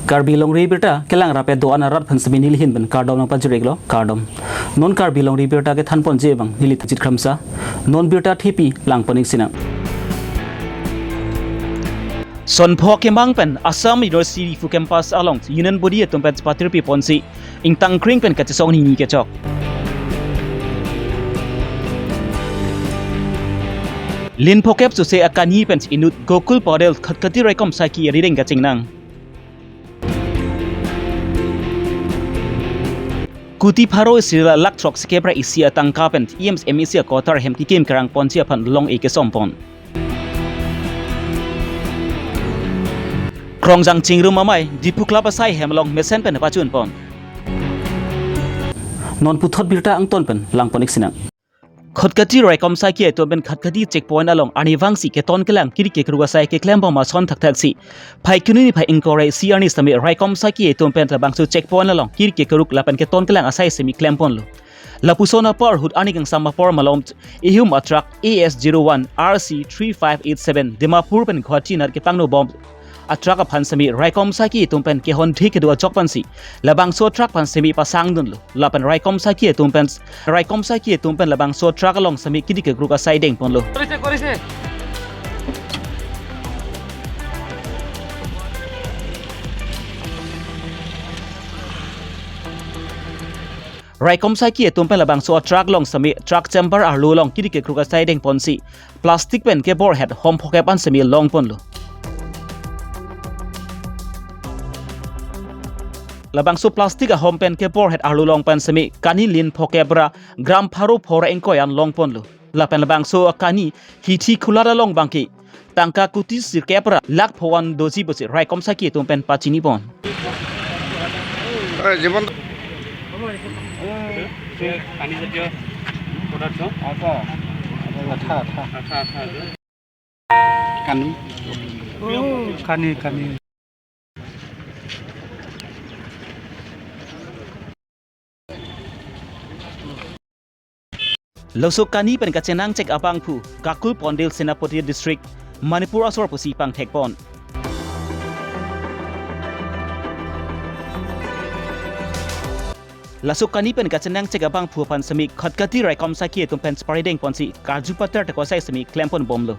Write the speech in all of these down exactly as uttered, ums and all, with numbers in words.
Karbi Longri Abirta kelang rapet do-an arat aphan semi nelihin pen kardom nangpajir-iklo, kardom. Non Karbi Longri Abirta kethanponji abang neli Thangchit Kramsa. Non birta thepi langpon-ik sinang. Sonpho kemang pen Assam University Diphu campus along Union Body atum pen chepatirpiponsi ingtangkring pen kachesong hini kechok. Lin phokep sose akani pen inut Gokul Paudel Khatkhati raikom saiki arideng kachingnang. Kuti pharo isi ra lakh throksikep ra isi atangka pen E M C M E C a-quarter hem kikim kerang ponji aphan long-e kesompon. Krongjang chingrum amei, Diphu Club asai hem along mesen pen pachunpon. Non puthot birta angton pen langpon-ik sinang. Khatkhati raikom saiki atum pen Khatkhati checkpoint along arnivangsi keton kelang kiri kekruk asai keklembom ason thakthaksi Phaikuni niphai ingkoi ra isi arni semi raikom saiki atum pen labangso checkpoint along kiri kekruk lapen keton kelang asai semi klemponlo. Lapuson apor ahut arni kangsam apor malom ihum a-truck A S zero one R C three five eight seven Dimapur pen Guwahati nat kepangno bom a-truck aphan semi raikom saiki atum pen kehon thik kedo ajok pensi labangso a-truck aphan semi pasangdunlo. Lapen raikom saiki atum pen, raikom saiki atum pen labangso a-truck along semi kiri kekruk asai dengponlo. Raikom saiki atum pen labangso a-truck along semi truck chamber arlo along kiri kekruk asai dengponsi plastic pen keborhet hom phokep an semi longponlo. Labangso plastic ahom pen keborhet arlo along pen semi kani lin phokep ra gram pharo phor ingkoi an longponlo. Lapen labangso akani hithi khulat along abangke tangka kuti sirkep ra lakh pho an doji pusi raikom saiki atum pen pachinipon. পানী জাতীয় পদাৰ্থ। আঠা, আঠা। আঠা, আঠা যে। কানি। কানি, কানি। Laso kani pen kachenangchek abangphu Gokul Paudel, Senapati District, Manipur asor pusi pangthekpon. Laso kani pen kachenangchek abangphu aphan semi Khatkhati raikom saiki atum pen cheparidengponsi karju patar teko asai semi klemponbomlo.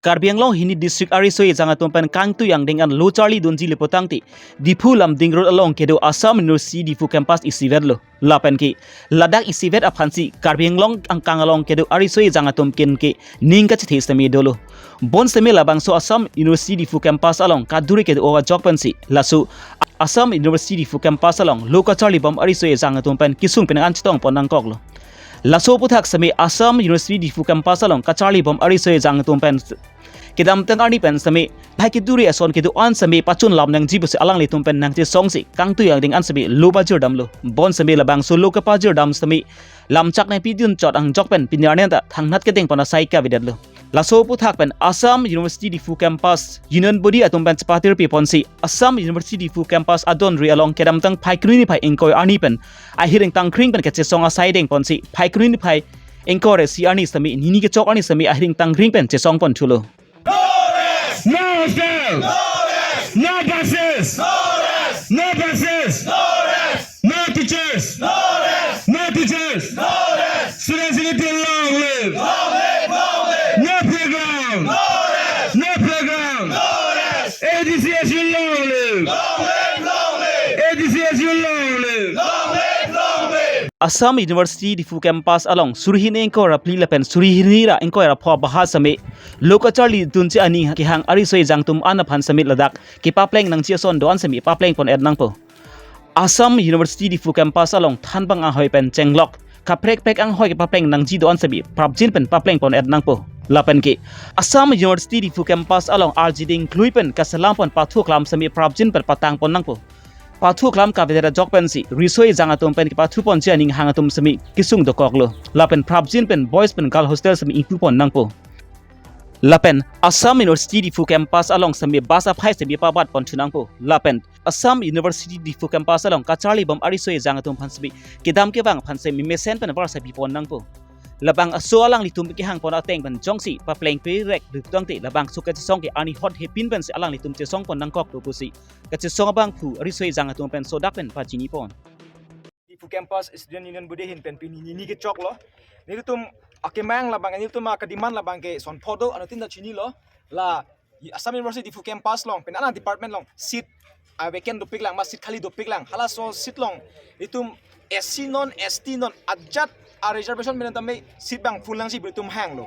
Karbi Anglong hini district ariso ejang atum pen kangtui angdeng an lo charlidunji le putangte Diphu Lumding Road along kedo Assam University Diphu campus isivetlo. Lapen ke ladak isivet aphansi Karbi Anglong angkang along kedo ariso ejang atum kin ke ning kachethe semi dolo. Bonseme labangso Assam University Diphu campus along kaduri kedo ajok pensi laso Assam University Diphu campus along lo kacharlibom ariso ejang atum pen kesung penang an chetongpon nangkoklo. Laso aputhak semi Assam University Diphu campus along kacharlibom ariso ejang atum pen kedamtang arni pen semi phai keduri ason kedo an semi pachunlam nangji pusi alanglitum pen nangchesongsi kangtui angdeng an semi lo pajirdamlo. Bonseme labangso lo kapajirdam semi lamchak nangpidun chot angjok pen pini arni anta thangnat kedengpon asai kavedetlo. Laso aputhak pen Assam University Diphu campus Union Body atum pen chepatirpiponsi Assam University Diphu campus adonri along kedamtang Phaikuni niphai ingkoi arni pen ahir ingtangkring pen kachesong asai dengponsi Phaikuni niphai ingkoi ra isi arni semi nini kechok arni semi ahir ingtangkring pen chesongponthulo. No hostel! No buses! No buses! No teachers! No teachers! Students' Union long live! No playground! No playground! A D C S U long live! A D C S U long live! Assam University Diphu campus along suri hini ingkoi ra phli lapen suri hini ra ingkoi ra pho bahar semi lo kacharlidunji aning kehang ariso ejang atum an aphan semi ladak kepapleng nangji ason do-an semi paplengpon-et nangpo. Assam University Diphu campus along thanbang ahoi pen chenglok kaprekprek anghoi kepapleng nangji do-an semi prapjin pen paplengpon-et nangpo. Lapen ke Assam University Diphu campus along arjiding klui pen kaselampon pathu aklam semi prapjin pen patangpon nangpo. Pathu aklam kavedet ajok pensi riso ejang atum pen kepathuponji aning hang atum semi kesung dokoklo. Lapen prapjin pen boys pen girl hostel semi ingpupon nangpo. Lapen Assam University Diphu campus along semi bus aphai semi pabat pon thu nangpo. Lapen Assam University Diphu campus along kacharli bom ariso ejang atum aphan semi kedam kevang aphan semi mesen pen var sabi pon nangpo. Labangso alanglitum kehang pon ateng pen jongsi papleng pe rek duk tangte labangso kachesong ke arni hot hepin pensi alanglitum chesong pon nangkok do pusi kachesong abangphu ariso ejang atum pen sodak pen pachini pon. Diphu campus Student Union budi ahin pen pini nini kechoklo. Nelitum akemang labang, nelitum akediman labang ke sonpho do, anuttin ta chinilo. La Assam University Diphu campus along pen alang department along seat a vacant dopik lang, ma seat khali dopik lang. Halaso seat along itum S C non, S T non, ajat a reservation pen tame seat abang full nangji pu itum hanglo.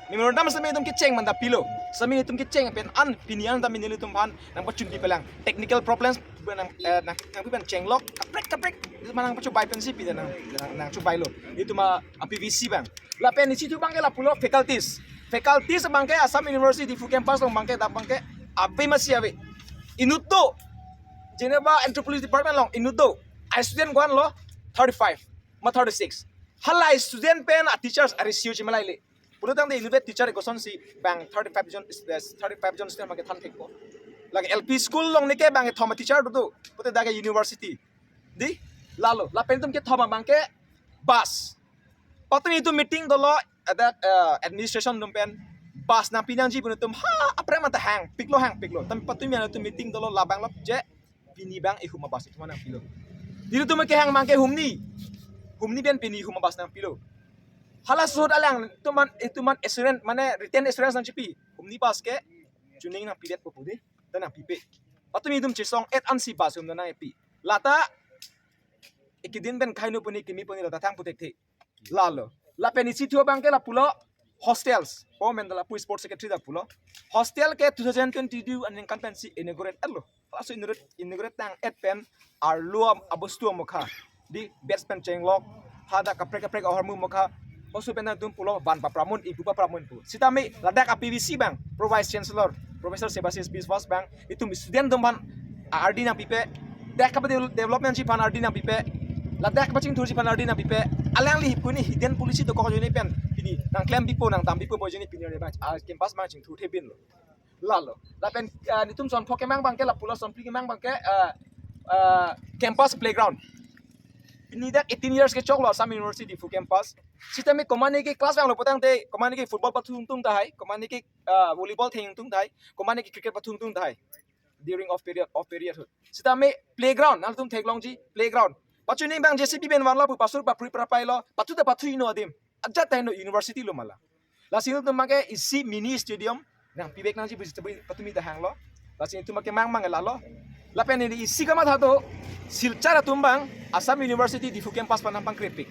Memorandum sami itum kecheng manda pilo. Sami itum kecheng pen an pini an tame nelitum aphan nangpachun pipe lang. Technical problems pu nang, eh, nang, nangpi pen chenglok kaprek kaprek, ma nangpachobai pensi pida nang, nang, nangchobailo. Itum a, a P V C abang. Lapen isi thu abang ke lapulo faculties. Faculties abang ke Assam University Diphu campus along abang ke dak abang ke ave masi ave. Inut do. Jeneba Anthropology Department along inut do. A student ko-an lo thirty-five ma thirty-six. Hala student pen a teachers a ratio chimalaile. Pulo tangte inut vet teacher kosonsi bang thirty-five jon, eh, thirty-five jon student abang ke than thekpo. Lake L P school along neke bang kethom a teacher do do. Pute dak ke university. Dei, lalo, lapen itum kethom abang ke bus. Patumi itum meeting dolo, ada, eh, administration atum pen bus nangpi nangji pu itum ha, apre mata hangpiklo, hangpiklo. Tame patumi an itum meeting dolo labang lo je pini abang ihum a bus itum nangpilo. Nelitum kehang abang ke humni. Humni pen pini ihum a bus nangpilo. Halaso ahut alanglitum aphan, itum aphan assurance, mane written assurance nangchipi. Humni bus ke chuning nangpidetpo pu dei, ta nangpipe. Patumi itum chesong et ansi bus hum nangpi. Lata ekedin pen khai nu puni kimi puni lata thang puthekthe. Lalo. Lapen isi thu abang ke lapulo hostels. Po men lapu sports secretary ta pulo. Hostel ke two thousand twenty-two aningkan pensi inaugurate etlo. Laso inaugurate, inaugurate tang et pen arlo am-, abostu amokha. Dei beds pen chenglok. Hadak kaprek kaprek ahormu mokha. Oso pen itum pulo van papramon, ibu papramon pu. Sitame ladak a P V C abang, Pro Vice Chancellor, Professor Sebasius Biswas abang, itum student atum aphan ardi nangpipe, dak kapa devel-, development ji aphan ardi nangpipe, ladak kapa chingthurji aphan ardi nangpipe, alangli hipkuni hidden policy dokok ajoine pen pini nangklem pipo, nangdam pipo pu ajoine pini arni abang, ah, campus abang chingthurthe pinlo. Lalo. Lapen, ah, nelitum sonpho kemang abang ke lapulo, sonphli kemang abang ke, ah, ah, campus playground. Pini dak eighteen years kechoklo Assam University Diphu campus. Sitame komane ke class abang lo pu tangte, komane ke football pathung tung tahai, komane ke, ah, volleyball theng tung tahai, komane ke cricket pathung tung tahai. During off period, off period ahut. Sitame playground, nanglitum theklongji, playground. Pachuni abang J C B pen vanlo pu pasur papri prapailo, pathu ta pathu ino adim. Ajat ta ino university lo mala. Lasi nelitum abang ke isi mini stadium nangpivek nangji pu sita pu patumi ta hanglo. Lasi nelitum abang ke mang mang lalo. Lapen neli isi kamatha do, Silchar atum abang Assam University Diphu campus aphan nangpangkrepik.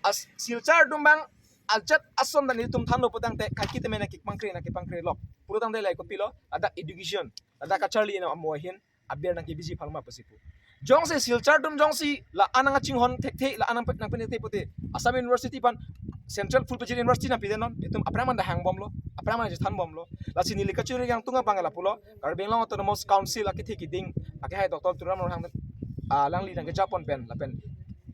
As Silchar atum abang ajat ason ta nelitum thanlo pu tangte kaiketa mena kipangkre nangkipangkrelok. Pulo tangte lahai kopilo, ladak education, ladak kacharli na amo ahin aber nangkebiji aphan ma pusi pu. Jongsi Silchar atum jongsi la-an nangchinghon thekthe, la-an nang nangpin thekthe pute Assam University aphan Central Full Fledged University nangpidet non, itum aphrang manda hangbomlo, aphrang manda chethanbomlo. Lasi neli kachiri kangtung abang lapulo, Karbi Anglong Autonomous Council akethe kiding, akehai Doctor Tuliram Ronghang, ah, alangli nangkejapon pen, lapen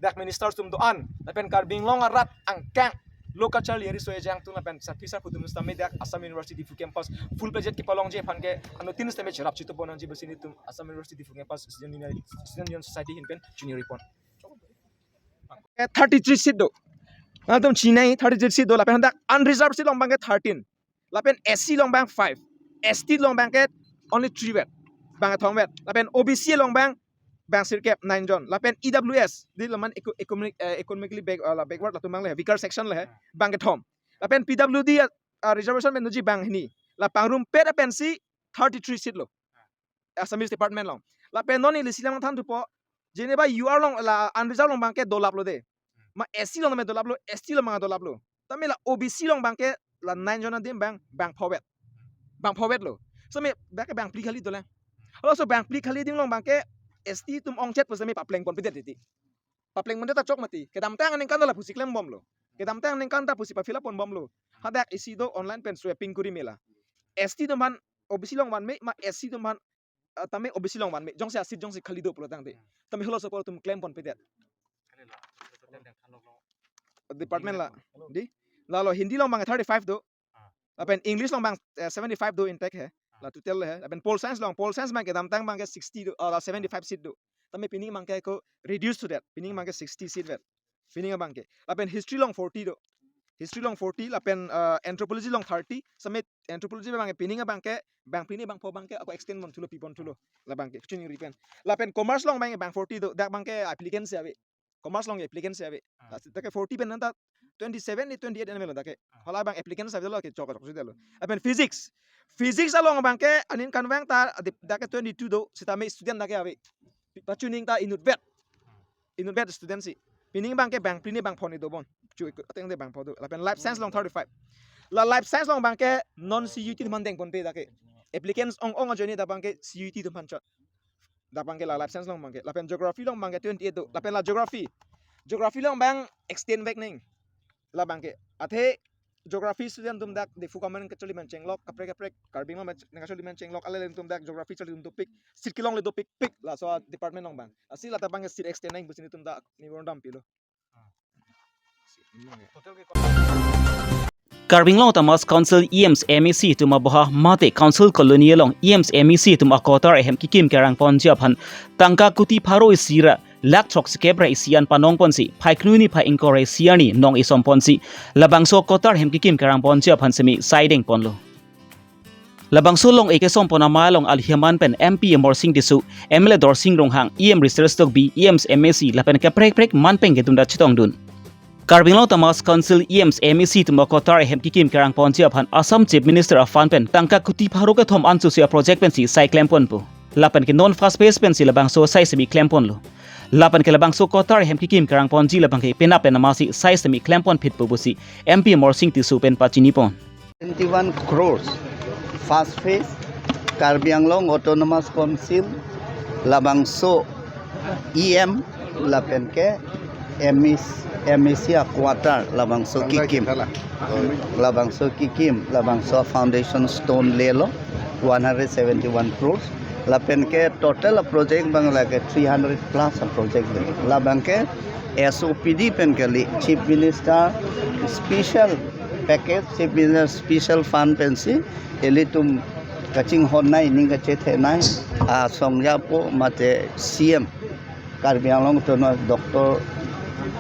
dak minister atum do-an, lapen Karbi Anglong arat angkang lo kacharli ariso ejang atum lapen sarpi sarpo atum sitame dak Assam University Diphu campus full fledged kepalongji aphan ke anuttin sitame cherap chitobom nangji pusi nelitum Assam University Diphu campus Student Union, Student Union Society ahin pen chini report. Eh, thirty-three seat do. Nangtum chinai thirty-three seat do, lapen hadak unreserved seat along abang ke thirteen. Lapen S C along abang five. S T along abang ke only three vet. Abang thong vet. Lapen O B C along abang, abang sirkep nine jon. Lapen E W S, dei laman eco-, economic, eh, economically back, ah, la backward latum abang le, weaker section le, abang kethom. Lapen P W D, ah, reservation pen doji abang hini. La pangrumpet pensi thirty-three seat lo. Assamese department along. Lapen non ili silang than thupo, jeneba U R along la unreserved along abang ke dolaplo dei. Ma S C along tame dolaplo, S T along abang dolaplo. Tame la O B C along abang ke la nine jon adim abang, abang pho vet. Abang pho vetlo. Sitame dak ke abang phli khali dolang. Halaso abang phli khali adim along abang ke S T atum ongchet pu sitame papleng ponpedet titi. Papleng pondet ta chok mati. Kedamtang aningkan ta lapusi klembomlo. Kedamtang aningkan ta pusi pa-fill up ponbomlo. Hadak isi do online pen sweeping kuri mela. S T atum aphan O B C along vanme, ma S C atum aphan, ah, tame O B C along vanme. Jongsi a-seat jongsi khali do pulo tangte. Tame halaso apor atum klem ponpedet. Department la. Dei. Lalo Hindi along abang thirty-five do. Lapen English along abang eh, seventy-five do intake he. La total he. Lapen Pol Science along, Pol Science abangke damtang abangke sixty do, or seventy-five seat do. Tame pining abangke ko reduce to that. Pining abangke sixty seat vet. Pining abangke. Lapen History along forty do. History along forty, lapen eh, Anthropology along thirty. Same Anthropology abangke pining abangke, bang pini bangpho abangke ako extend ponthulo, piponthulo. La abangke, kachiningri pen. Lapen Commerce along abangke bang forty do, dak abangke applicants ya ave. Commerce along applicants ya ave. Ah. Lasi dak ke forty pen nang ta twenty-seven ni twenty-eight an melo dak ke. Ah. Hala abang applicants ave lo ke chok chok si dalo. Lapen Physics. Physics along abangke aning kanvang ta adi dak ke twenty-two do, sitame student dak ke ave. Pachuning ta inutvet. Inutvet student si. Pining abangke bang pini bangpho ni dobon. Chu ateng de bangpho do. Lapen Life Science along thirty-five. La Life Science along abangke non C U E T atum aphan dengponpe dak ke. Applicants ong ong ajoine dak abangke C U E T atum aphan chot. Dak abangke la Life Science along abangke. Lapen Geography along abangke twenty-eight do. Lapen la Geography. Geography along abang extend vek neng. La abangke. Athe Geography student atum dak Diphu Government kacholi man chenglok, kaprek kaprek Karbi Anglong man ch-, kacholi man chenglok, ale atum dak Geography choli atum dopik, seat kelongle dopikpik, laso department along abang. Lasi la ta abangke seat extend neng pusi netum dak niwor dampilo. Total ke Karbi Anglong Autonomous Council E Ms, M A C atum aboha mate Council Colony along E Ms, M A C atum a-quarter ahem kikim kerang ponji aphan tangka kuti pharo isi ra lakh throksi kep ra isi an panong ponsi, phai knu ni phai ingkoi ra isi arni nong isom ponsi, labangso a-quarter ahem kikim kerang ponji aphan semi saideng ponlo. Labangso along ekesom pon amei along alhi aman pen M P Amarsing Tisso, M L A Dorsing Ronghang, E M Ristesh Tokbi, E Ms, M A C, lapen kaprek kaprek man pen kedun da chetongdun. Karbi Anglong Autonomous Council E Ms, M A C atum a-quarter ahem kikim kerang ponji aphan Assam Chief Minister aphan pen tangka kuti pharo kethom an susi a-project pensi sai klem ponpo. Lapen ke non first phase pensi labangso sai semi klem ponlo. Lapen ke labangso a-quarter ahem kikim kerang ponji labangke penap pen amasi sai semi klem pon phitpo pusi M P Amarsing Tisso pen pachini pon. Twenty-one crores. First phase, Karbi Anglong Autonomous Council, labangso E M, lapen ke M A C, M A C a-quarter, labangso kikim. Labangso kikim, labangso foundation stone lelo, one hundred seventy-one crores. Lapen ke total a-project abang lake three hundred plus a-project le. Labangke S O P D pen kali, Chief Minister special package, Chief Minister special fund pensi ilitum kachinghon nai, ning kachethe nai, asong japo mate C M Karbi Anglong Autonomous Doctor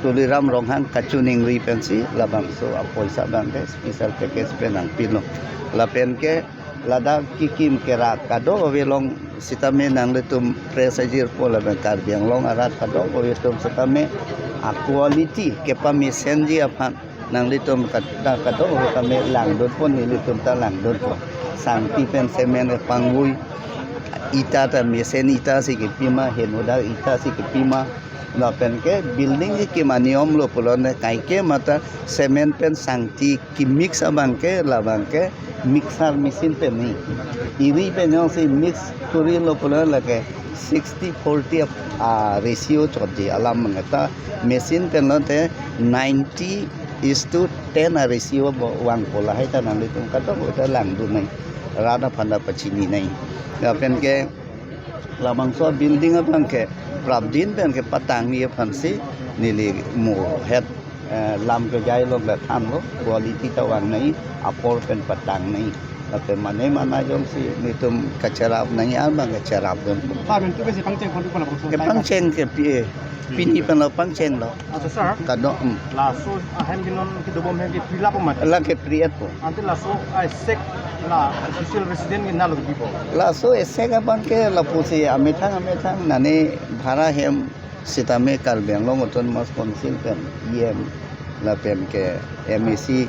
Tuliram Ronghang kachiningri pensi labangso apoisa abangke special package pen nangpilo. Lapen ke ladak kikim kerang kadokave along sitame nanglitum press ajirpo lapen Karbi Anglong arat kadokave atum sitame a-quality kepamesenji aphan nanglitum kat-, kadokave tame langdun pon, nelitum ta langdun pon. Sangti pen cement kepangvoi, ita ta mesen ita si kepima, henodak ita si kepima. Lapen ke building kekim aniom lo pulote kaike mata cement pen sangti kemix abangke labangke mixer machine pen ni. Iri pen jongsi mix kurilo pulote lake sixty forty a-ratio chotji, alam mangeta machine pen lote ninety is to ten a-ratio bo vangpo, lahai ta nanglitum kadokave ta langdun nai. Rat aphan ta pachini nai. Lapen ke labangso building abangke prapjin pen kepatangji aphansi neli mo het, eh, lam kejai along ta thanlo, quality ta vang nai, apor pen patang nai. Lapen mane mana jongsi netum kacherap nai, abang kacherapdun. Sir, amen tu besi pangcheng pon tu pon labangso. Kepangcheng ke pi-, pini pen lo pangchenglo. Acha sir. Kado, hmm. Laso ahem ke non kedobom hem ke pri lapo mati. La ke pri-et po. Ante laso a-sek la official resident ke nalo kepipo. Laso a-sek abangke lapusi amethang amethang nane bhara hem sitame Karbi Anglong Autonomous Council pen E M lapen ke M A C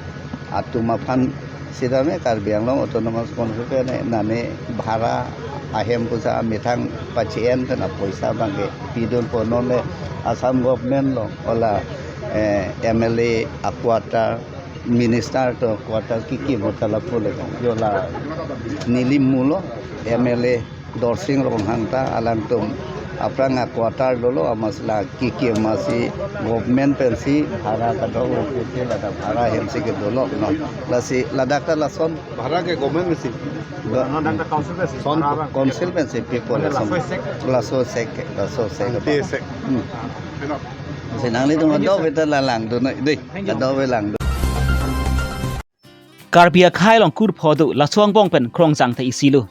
atum aphan sitame Karbi Anglong Autonomous Council pen nane bhara ahem pusa amethang pachi-en pen apoisa abangke pidun pon, nonle Assam government along hala, eh, M L A a-quarter, minister atum a-quarter kikim ahut ta lapu le. Jo la neli mulo M L A Dorsing Ronghang ta alangtum aphrang a-quarter dolo, amatsi la kikim amatsi government pensi bhara kadokave pensi ladak bhara hemsi kedolo non. Lasi ladak ta lason. Bhara ke government pensi. Go- Non dan ta council pensi. Son bhara abang. Council pensi people. Mane lason. Laso a-sek, laso a-sek. Nanti a-sek. Hmm. Lasi nanglitum kadokave ta la langdun nai dei. Thank you. Kadokave langdun. Karbi akhei along kur pho do, laso angbong pen Kronjang ta isi lo.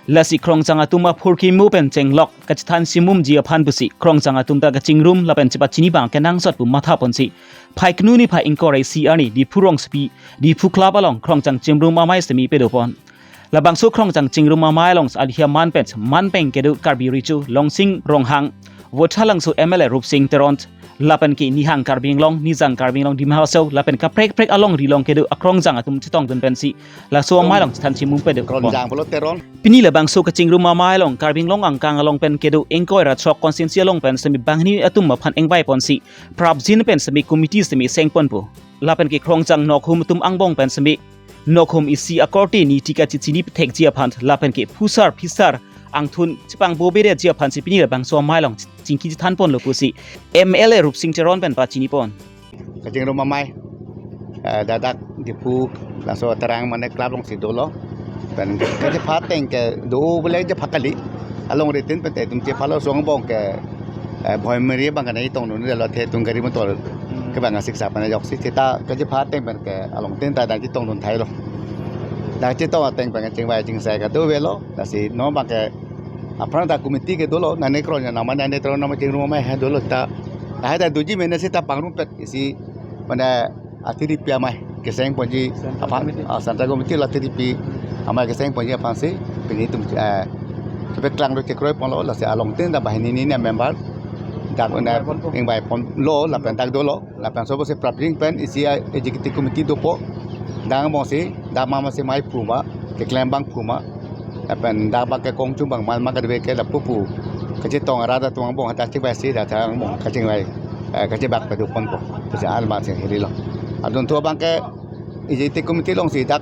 Lasi Kronjang atum aphurkimo pen chenglok kachethan chimumji aphan pusi Kronjang atum ta kachingrum lapen chepachini abang kenangsot pu matha ponsi phaiknu niphai ingkoi ra isi arni Diphu rongsopi Diphu Club along Kronjang chingrum amei semi padopon. Labangso Kronjang chingrum amei along alihya man pen man pen kedo Karbi Recho Longsing Ronghang, Vothatlangso M L A Rupsing Teron, lapen ke Nihang Karbi Anglong, Nijang Karbi Anglong Dima Hasao, lapen kaprek kaprek alongri along kedo aKronjang atum chetongdun pensi laso amei along chethan chimum padopon. Kronjang pulo Teron. Pini labangso kachingrum amei along Karbi Anglong angkang along pen kedo ingkoi ra throk constituency along pen semi banghini atum aphan ingvai ponsi prapjin pen semi committee semi seng ponpo. Lapen ke Kronjang nokhum atum angbong pen semi nokhum isi akorte niti kachechini pethekji aphan lapen ke phusar phisar angthun chepangbobereji aphansi pini labangso amei along chingki chethan ponlo pusi M L A Rupsing Teron pen pachini pon. Kachingrum amei, eh, ladak Diphu laso Terang mane club alongsi dolo. Pen kachepha ateng kedo bole chepha kali. Alongritin pen te itum chephalo, laso angbong ke, eh, bhoi meri abang ke nangtongdun detlo, the itum gari motor kevang asiksa pen ajoksi. Seta kachepha ateng pen ke alongtin ta dak chetongdun thailo. Dak chetong ateng pen kachingvai chingsai kedo avelo. Lasi non abang ke aphrang ta committee ke dolo, nane Kronjang nama, nane Teron nama chingrum amei he dolo ta. Lahai ta doji mene seta pangrumpet isi mane athiri pi amei keseng ponji aphan, ah, Central Committee la athiri pi amei keseng ponji aphansi pini itum, eh, chepeklanglo, chekroi ponlo. Lasi alongtin ta banghini ni member dak una ingvai ponlo lapen dak dolo. Lapen laso pusi prapjin pen isi a-executive committee dopo. Dak angbongsi dak mama si mei phu ma, keklem abang phu ma. Lapen dak abang ke kongchung abang man ma kadove ke lapu pu kachetong arat atum angbong hadak chingvaisi dak angbong kachingvai, eh, kachebak padopon po. Pusi alma sing hirilo. Adunthu abang ke executive committee alongsi dak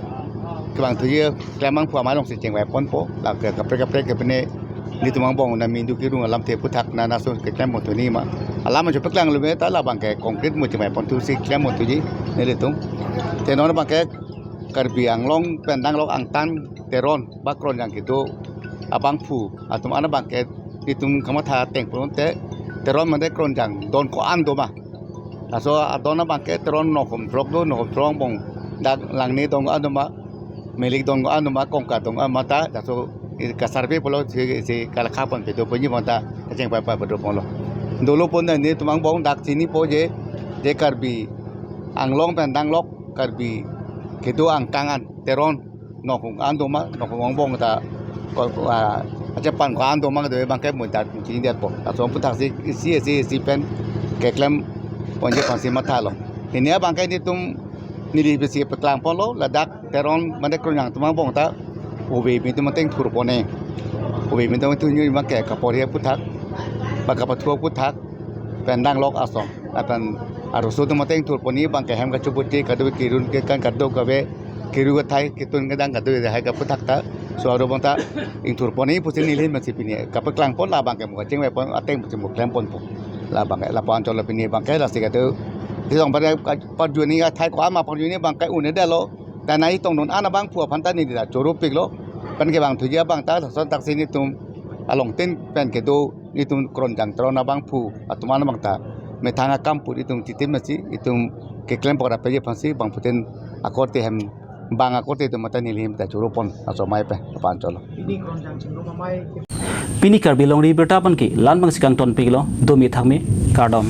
kevang thuji klem abang phu amei alongsi chingvai ponpo. La ke kaprek kaprek ke pine nelitum angbong na mindu kirung alamthe aphuthak na naso keklem pon thu ni ma. Alam ajo peklanglo me ta labang ke concrete mo chingvai pon thusi klem pon thuji nelitum. Te non abang ke Karbi Anglong pen danglok angtan Teron ba Kronjang kedo abangphu atum an abang ke itum kamatha ateng pulote Teron mane Kronjang don ko-an doma. Laso adon abang ke Teron nokhum throk do, nokhum throk angbong dak Langni don ko-an doma, Melik don ko-an doma, Kongka don ko-an doma ta, laso i kasurvey pulo si, si kalakha pon kedo ponji abang ta kachingvai pai padopon lo. Dolo pon ta nelitum angbong dak chinipo je, je Karbi Anglong pen danglok Karbi kedo angkang an Teron nokhum an doma, nokhum angbong ta ko, ko, ah, achepan ko-an doma do abang ke mo ta chinidetpo. Laso aphuthaksi isi isi isi pen keklem ponji aphansi mathalo. Pini abang ke nelitum neli besi peklang ponlo, ladak Teron mane Kronjang atum angbong ta ove atum ateng thurpon-e. Ove atum thurji abang ke kaporhe aphuthak, ba kapathu aphuthak pen danglok ason. Lapen arloso atum ateng thurponji abang ke hem kachoputi kadokave, kirun kekan kadokave, kiru kathai, kitun kedang kadokave hai ke aphuthak ta. Laso arlo abang ta ingthurponji pusi neli masi pini kapeklang pon, labang ke mo kachingvai pon ateng pusi mo klem ponpo. Labang ke lapu-an chotlo pini abang ke lasi kado. Di song pada parjuni athai ko-an ma parjuni abang ke un-edetlo. Ta nangtongdun an abangphu aphan ta neli ta choropiklo. Pen kevang thuji abang ta lason thaksi nelitum alongtin pen kedo nelitum Kronjang Teron abangphu atum an abang ta methang akam pu nelitum titim masi itum keklem pora peji aphansi bangphutin akorte hem bang akorte atum ta neli hem ta choro pon laso amei pen lapu-an chotlo. Pini Kronjang chingrum amei. Pini Karbi Longri Abirta pen ke la-an abangsi kangtonpiklo, do me thak me, kardom.